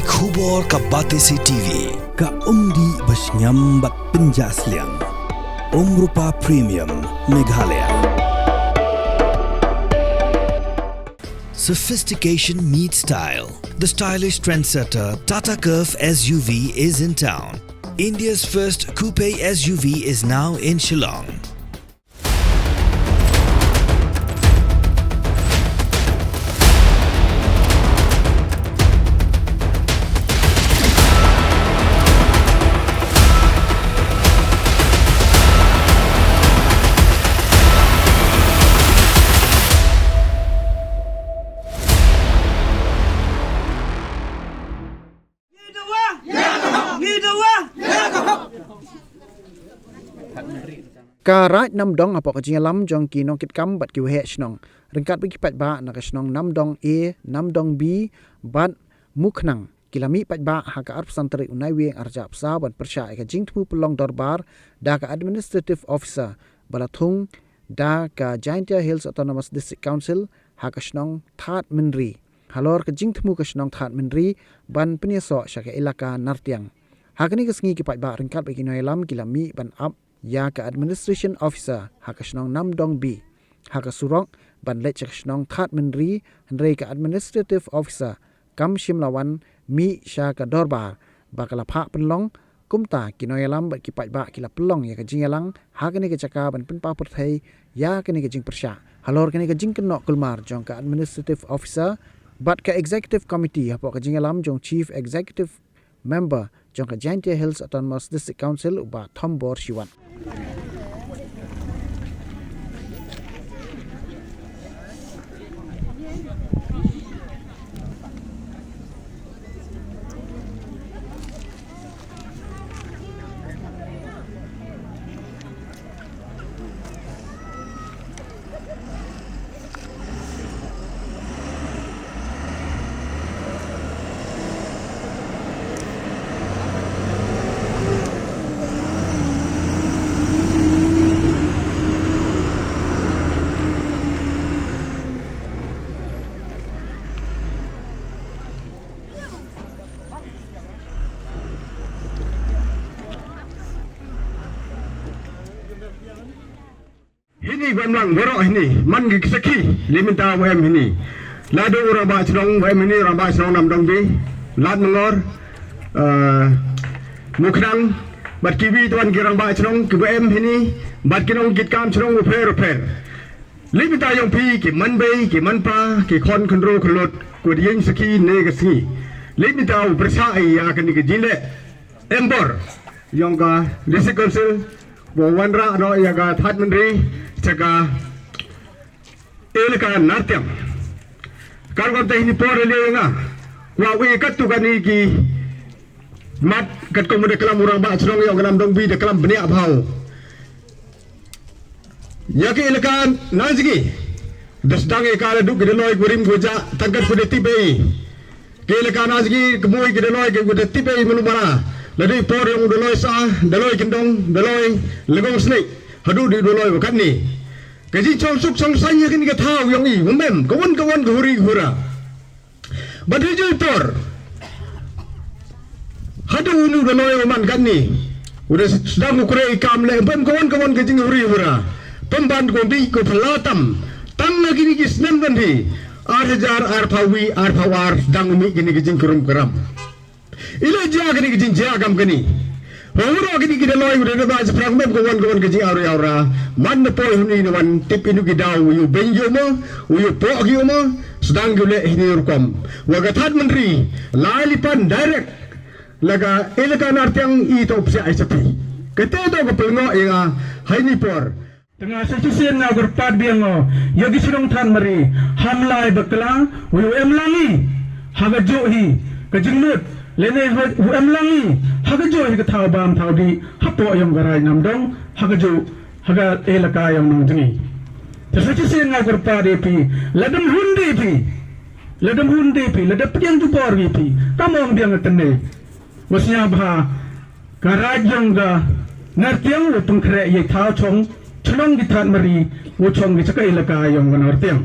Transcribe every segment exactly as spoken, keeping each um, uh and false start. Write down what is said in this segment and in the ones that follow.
Khubor ka Batesi T V, ka umdih ba shngiam bad pynjah sliang. Umrupa Premium, Meghalaya. Sophistication meets style. The stylish trendsetter Tata Curvv S U V is in town. India's first coupe S U V is now in Shillong. Ka Raid Namdong hapoh ka jingïalam jong ki nongkitkam bad ki waheh shnong ryngkat bad ki paidbah na ka shnong Namdong A, Namdong B bad Mukhnang ki la mih paidbah ha ka arphew san tarik u Naiwieng arhajar arphew saw ban pyrshah ïa ka jingthmu pynlong dorbar da ka Administrative Officer ba la thung da ka Jaintia Hills Autonomous District Council ha ka shnong Thadmynri halor ka jingthmu ka shnong Thadmynri ban pynïasoh sha ka elaka Nartiang. Ha kane ka sngi ki paidbah ryngkat bad ki nongïalam ki la mih ban ap ïa ka Administration Officer ha ka shnong Namdong B ha ka surok ban leit sha ka shnong Thadmynri, hynrei ka Administrative Officer kam shym la wan mih sha ka dorbar ba ka la phah pynlong. Kumta ki nongïalam bad ki paidbah ki la pynlong ïa ka jingïalang ha kane ka jaka ban pynpaw pyrthei ïa kane ka jingpyrshah halor kane ka jingkynnoh kulmar jong ka Administrative Officer bad ka Executive Committee hapoh ka jingïalam jong Chief Executive Member jong ka Jaintia Hills Autonomous District Council u Bah Thombor Shiwat. Hini ban lang baroh hini man ki sakhi. Lymda u em hini, la dei u rangbah shnong u em hini, rangbah shnong Namdong B, Lad Mangor, eh, Mukhnang, bad kiwei tuan ki rangbah shnong kiba em hini, bad ki nongkitkam shnong u pher u pher. Lymda ïong phi ki man bei ki man pa, ki khon khynro khyllood, ko dei ïing sakhi ne ka sngi. Lymda u pyrshah ïa kane ka jingleh em bor ïong ka District Council ba wanrah noh ïa ka Thadmynri sha ka elaka Nartiang. Ka rukom te hini por le nga kwah wi katto katne ki mat katkum da klam u rangbah shnong ïong ka Namdong B da klam bniah bha. Ïa ka elaka Nanjngi da sdang ïa ka la duk ki Dolloi ki barim ki bajah tang kat phi da tip ei. Ka elaka Nanjngi ka mui ki Dolloi ki da tip ei malu mara. La dei por ïong u Dolloi Sah, Dolloi Kyndong, Dolloi Lagong Snieh haduh dei u Dolloi ba katne. Ka jingchong suk chong saiñ ha kane ka thaw ïong i um em ka wan ka wan ka huri ka hura. Bad ha kane ka por haduh une u Dolloi u man katne u da sdang u khreh i kam leh um em ka wan ka wan ka jinghuri hura. Pynban ko dei ko phylla tam tang ha kine ki snem kan hi ar hajar arphew wi arphew ar sdang u mih kine ki jingkurum kuram. I la jia kane ka jingjia kam kane. Hynrei kane ki Dolloi u da da ba sa phrang mem ka wan ka wan ka jing awra awra. Man na poi hynrei na wan tip inu ki daw u yu beng yu mo u yu pok yu mo. Sdang yu leh hynrei rukom wa ka Thadmynri lai lipan direct la ka elaka Nartiang i to psiah i sapi. Kate to ka pelngo ïa nga hynrei por. Te nga sa shisien nga kyrpad biang o ïa ki shnong Thadmynri, ham lai bakla, u yu em lang i ha ka juh hi ka jingmut, lane u em lang i ha ka juh hi ka thaw bam thaw dih hapoh ïong ka Raid Namdong, ha ka juh ha ka elaka ïong Nongjngi. Te sa shisien nga kyrpad ïa phi, lada hun dih phi, lada hun dih phi, lada pdiang jubor ïa phi, kam ong biang ka tynne. Wa sñiawbha ka Raid ïong ka Nartiang u pynkhreh ïa i thaw chong chnong ki Thadmynri u chong ki cha ka elaka ïong ka Nartiang.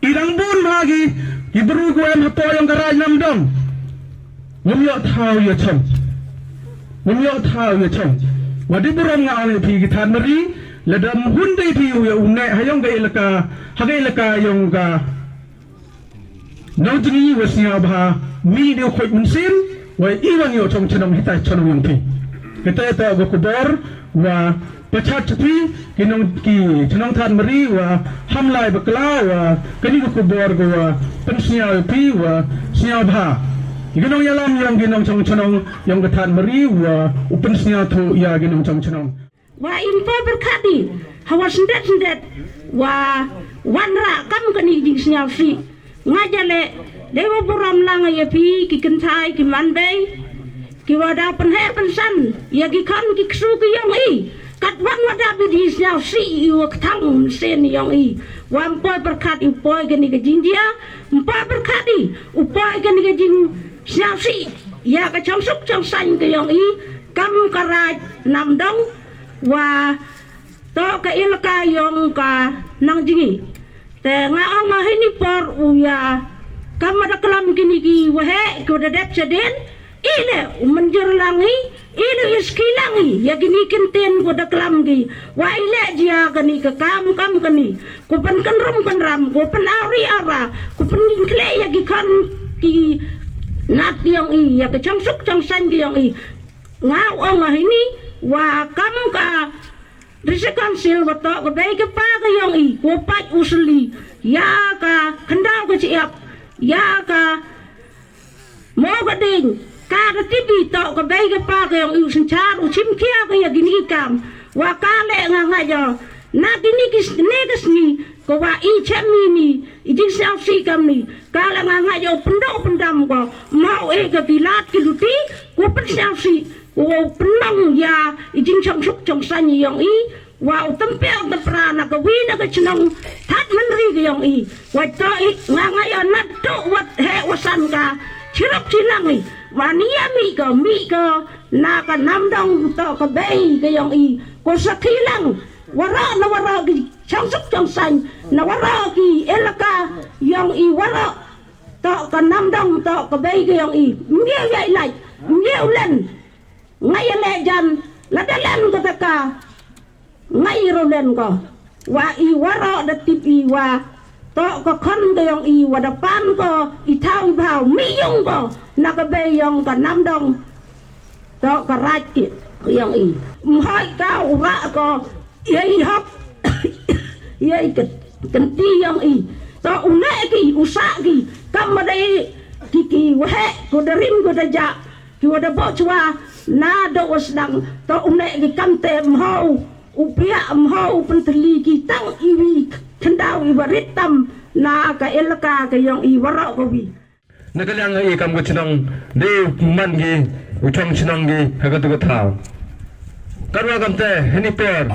I dang bun bha ki ki bru ku em hapoh ïong ka Raid Namdong. Ngam ïoh thaw ïa chong. Ngam ïoh thaw ïa chong. Wa dei burom nga ong ïa phi ki Thadmari, lada ym hun dei phi u ïa u neh ha ïong ka elaka, ha ka elaka ïong ka Nongjngi wa sngewbha mih dei u khuid mynsiem, wa i wan ïoh chong chnong hita chnong ïong phi. Kata ïa ta ka khubor wa pachat phi ki nong ki chnong Thadmari wa ham lai bakla wa kani ka khubor ka wa pynsngew phi wa sngewbha. Ki nongïalam ïong ki nongchong chnong ïong ka Thadmari wa u pynsngew thuh ïa ki nongchong chnong. Wa im pa berkati hawa sendet sendet wa wanra kam kani jingsngew si. Nga jale dei wa burom lang ïa phi ki kynthai ki manbei ki wa da pynheh pynsan ïa ki kham ki ksu ki ïong i. Kat wan wa da bidi sngew si i wa ktang sen ïong i. Wa mpoi berkat i poi kani ka jingjia mpoi berkat i u poi kani ka jingsngew si ïa ka chongsuk chongsain ka ïong i kam ka raid namdong wa to ka elaka ïong ka Nongjngi. Te nga ong ma hini por u ïa kam ma da klam kini ki waheh ko da dep chaden. Ile u menjer lang i ile u iski lang i ïa kini kinten ko da klam ki wa ile jia kani ka kam kam kani ko pen kenrum kenram ko pen auri ara ko pen kle ïa ki kan ki nat ïong i ïa ka chongsuk chongsain ki ïong i. Nga ong ma hini wa kam ka District Council wa to ka bei ka pa ka ïong i ko pat u sli ïa ka khyndau ka chiap ïa ka mo ka ding ka da tibi to ka bei ka pa ka ïong i u synchar u chim khia ka ïa kini kam wa ka le nga nga jo na kini ki ne ka sngi ko wa i chem ni ni i jingsngew si kam ni ka le nga nga jo pyndoh pyndam ko mo e ka pilat ki luti ko pynsngew si ko pynlong ïa i jingchongsuk chongsain ïong i. Wa u tympiaw tympra na ka wi na ka chnong Thadmynri ka ïong i wa to i nga nga ïa na to wat he wasan ka chirok chilang i wa ni ïa mi ka mi ka na ka namdong to ka bei ka ïong i ko sa khilang wara na wara ki chongsuk chongsain na wara ki elaka ïong i wara to ka namdong to ka bei ka ïong i mngiu ïa i lai mngiu len nga ïa le jan la da len ka taka Nga i ro len ko wa i waro da tip i wa to ka khon ka yong i wa da pan ko i thaw i bhaw mi yong ko na ka bei yong ka namdong to ka raj ki yong i mhoi ka u ra ko i i hok i i ket kenti yong i to u ne ki u sa ki kam ma dei ki ki wahe ko da rim ko da ja ki wa da bo chwa na do wa sdang to u ne ki kam te mhoi U pia mho u pynthli ki tang iwi khyndau iwa rit tam na ka elaka ka yong i waro ka wi. Na ka liang i kam ka chnong de man gi u chong chnong gi ha ka tu ka thaw. Karwa kam te hini por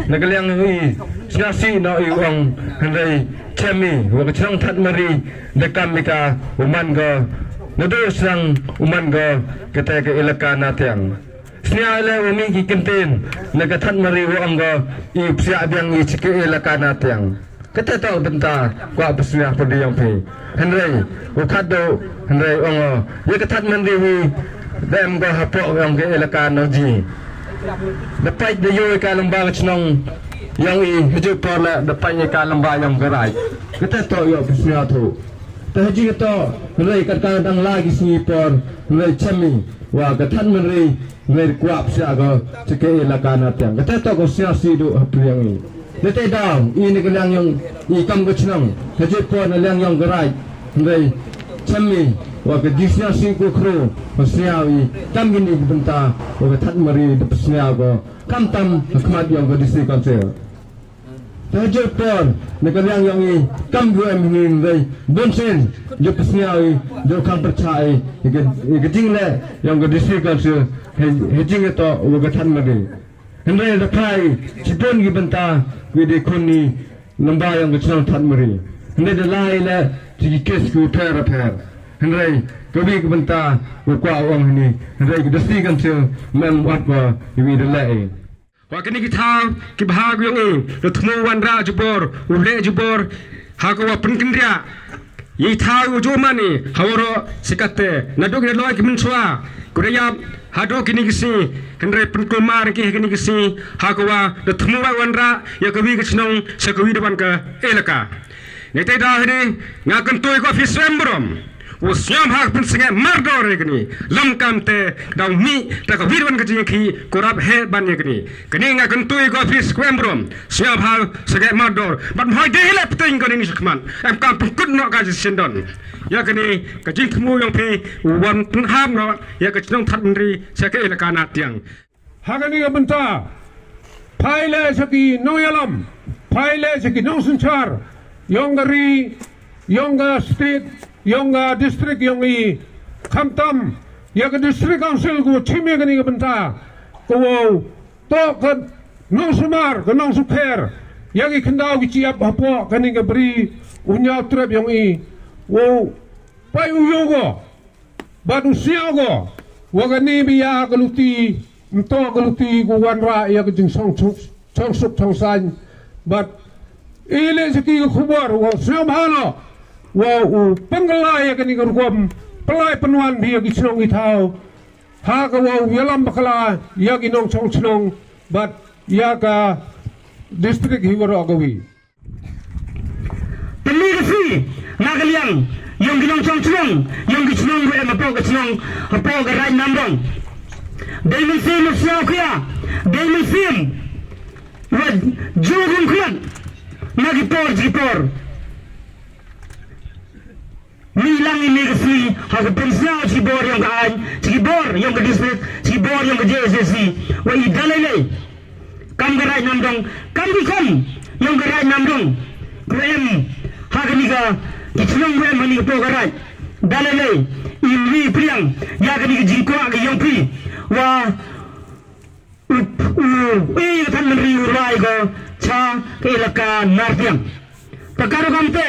na ka liang i sngasi no i ong hynrei chemi wa ka chnong that mari de kam i ka u man go na do sang u man go ka te ka elaka na tiang. Snia le u mi ki kintin na ka that mari u ong go i psia biang i chike e la kana tiang. Kata to benta kwa psia podi yong phi. Hynrei u khat do hynrei ong o ye ka that mari wi dem go hapo yong ke e la kana ji. Da pait da yo ka lamba ka chnong yong i haju por la da pait ka lamba yong ka rai. Kata to yo psia thu. Te haji kato hynrei kat ka dang la ki sngi por hynrei chemi wa ka than mynrei hynrei kwah psia ko cheke i la ka na tiang kata to ko sia si du ha priang i. Te te daw i ni ka liang yong i kam ko chnong haji por na liang yong ka rai hynrei chemi wa ka ji sia si ko khro ko sia i kam gini ki benta wa ka than mynrei de psia ko kam tam ha khmat yong ka disi council. Te jur por na ka liang yong i kam gu em hini rei bun sin ju psniaw i ju kam percha i i ka jing le yong ka district council he jing to u ka than mari. Hynrei da phai chipon gi benta wi de khun ni namba yong ka chnong than mari. Hynrei da lai le chi kes ku pher pher. Hynrei ka wi ka benta u kwa ong hini hynrei ka district council mem wat ko i wi da lai. Wa kini ki thaw ki bha gu yong i, la thmu wan ra jubor, u le jubor, ha ka wa pynkin ria. Ïa i thaw u ju mane ha waroh, sa kata naduh ki da loi ki mynshuwa, ki da ïap haduh kine ki sngi, hynrei pynkulmar ki ha kine ki sngi, ha kaba da thmu wanrah ïa kawi ka shnong sha kawi da wan ka elaka. Ngi te da hini, nga kyntu ïa ka office swem burom, u sngewbha pynsngewbha mardor ïa kane. Lem kam te da u mih da kawi da wan ka jingïakhih, ko rap heh ban ïa kane. Kane nga kyntu ïa ka office swem burom, sngewbha sngewbha mardor. Bad mhoi dei hi la pteng kane ni shakhmat. Em kam pynkut noh ka jingshitom ïa kane ka jingthmu ïong phi, u wan pynhap noh ïa ka chnong Thadmynri sha ka elaka Nartiang. Ha kane ka bynta, phai leh sha ki nongïalam, phai leh sha ki nongsynshar ïong ka ri, ïong ka state, ïong ka district ïong i, khamtam ïa ka district council ka wa chim ïa kane ka bynta, ka wow toh ka nongsumar, ka nongsukher ïa ki khyndaw ki chyiap hapoh kane ka bri Umïatrep ïong i, wow pait u ïoh ko bad u sñiaw ko wa kani ba ïa ka luti, ym toh ka luti ka wanrah ïa ka jingsuk, jingsuk jingsaiñ. Bad i leh sha ki ka khubor wa sñiaw bha noh wa u pynkylla ïa kani ka rukom pynlait pynwan phi ïa ki chnong ki thaw, ha ka wa u ïalam bakla ïa ki nongchong chnong bad ïa ka district hi waroh kawi. Te mynne ka sngi na ka liang ïong ki nongchong chnong, ïong ki chnong ruh em hapoh ka chnong, hapoh ka Raid Namdong, dei mynsiem u sñiaw khia, dei mynsiem wa ju rung khmat na ki por ki por. Mynne ka sngi ha ka pynsñiaw chi bor ïong ka aiñ, chi bor ïong ka district, chi bor ïong ka J S S C, wa i da lei lei kam ka Raid Namdong, kam ki khon ïong ka Raid Namdong, ku em ha kani ka, ki chnong ku em ha kani ka por ka Raid, da lei lei i wi priang ïa kani ka jingkwah ka ïong phi wa u, u, i ka Thadmynri u rai ko cha ka elaka Nartiang. Ta ka rukom te,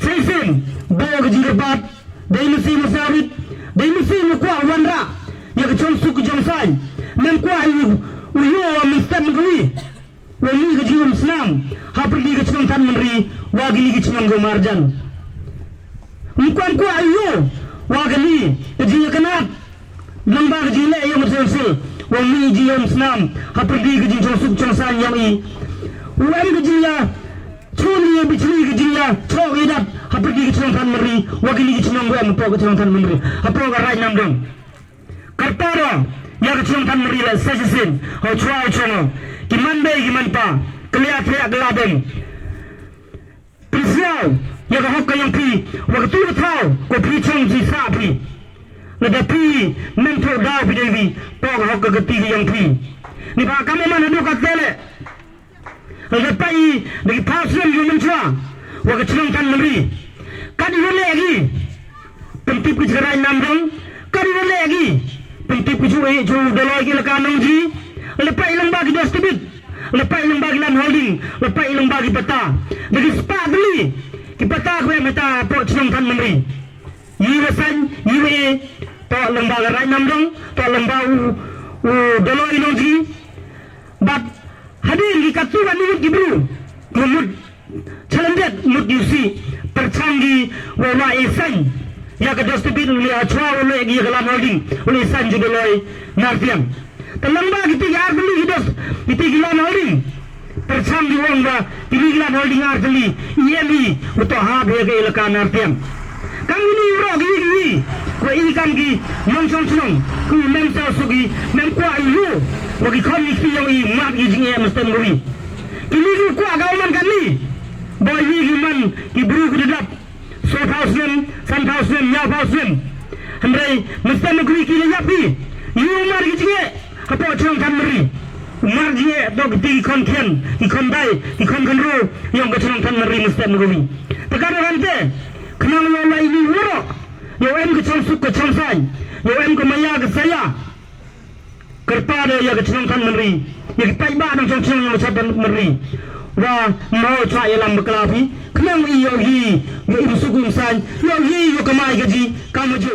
sa shisien ba ka jingkyrpad, dei mynsiem u sawit, dei mynsiem u kwah wanrah ïa ka jingsuk jingsaiñ. Mem kwah u, u ïoh wa mynstep kawi wa mih ka jingumsnam ha pyrdi ka chnong Thadmynri wa kini ki chnong ka marjan. Ym kwah, ym kwah u ïoh wa kani ka jingïakynad lyngba ka jingleh ïa ka council wa mih jingïaumsnam ha pyrdi ka jingchongsuk chongsaiñ ïong i. U em ka jingïa chun ïa bichli ka jingïa chok ïa dat ha pyrdi ka chnong Thadmynri wa kini ki chnong wa em hapoh ka chnong Thadmynri, hapoh ka Raid Namdong. Kyrpad ïa ka chnong Thadmynri la sa shisien, ha u chwa u chong, ki man bei ki man pa, kylliah kylliah kylla bem. Pynsñiaw ïa ka hok ka ïong phi wa katu ka thaw ko phi chong ji sah phi. Lada phi mem thoh daw phi dei wi, toh ka hok ka kti ka ïong phi. Ni ba kam man haduh katte leh, lada phi da ki phaw snem ïong mynchwa wa ka chnong Thadmynri, ka dei wa leh ki pyntip ki jingrai namdong, ka dei wa leh ki pyntip ki ju e ju daloi ki laka nongji. Lada phi lyngba ki dos tibit, lada phi lyngba ki land holding, lada phi lyngba ki pata, da ki spah tylli ki pata ko em mynta hapoh chnong Thadmynri. Ïa wa saiñ, ïa wa e, toh lyngba ka rai namdong, toh lyngba u, u daloi nongji. Bad hadien ki katto katne ngut ki bru, ki mut challendet mut ki u sih pyrchang ki wa la e saiñ ïa ka dos tibit, u la chwa u la e ïa ka land holding, u la e saiñ ju daloi Nartiang. Te lyngba kiti ki ar tylli ki dos, kiti ki land holding, pyrchang ki ong ba kini ki land holding ar tylli i em i u toh hap ïa ka elaka Nartiang. Kam kini ruh ki, ki, ki, ko i kam ki nongchong chnong, ki mem sawsuk ki, mem kwah i ïoh wa ki khon ki kti ïong i mad ki jingeh, mynstep kawi. Kini ki kwah ka u man kani, ba i ki man ki bru ki da dap sawphaw snem, sanphaw snem, ïaphaw snem. Hynrei mynstep kawi ki la ïap ki, ïoh u mar ki jingeh hapoh chnong Thadmynri. U mar jingeh toh kiti ki khon khian, ki khon dai, ki khon khynroo ïong ka chnong Thadmynri mynstep kawi. Te ka dei hangta, khnang ïoh la ini waroh, ïoh em ka chongsuk ka chongsaiñ, ïoh em ka maïa ka saïa. Kyrpad ïa ka chnong Thadmynri, ïa ki paidbah nongchong chnong ïong ka Thadmynri, wa mo cha ïalam bakla phi, khnang i ïoh hi ïa i suk i saiñ, ïoh hi ïa ka mai ka ji, ka maju.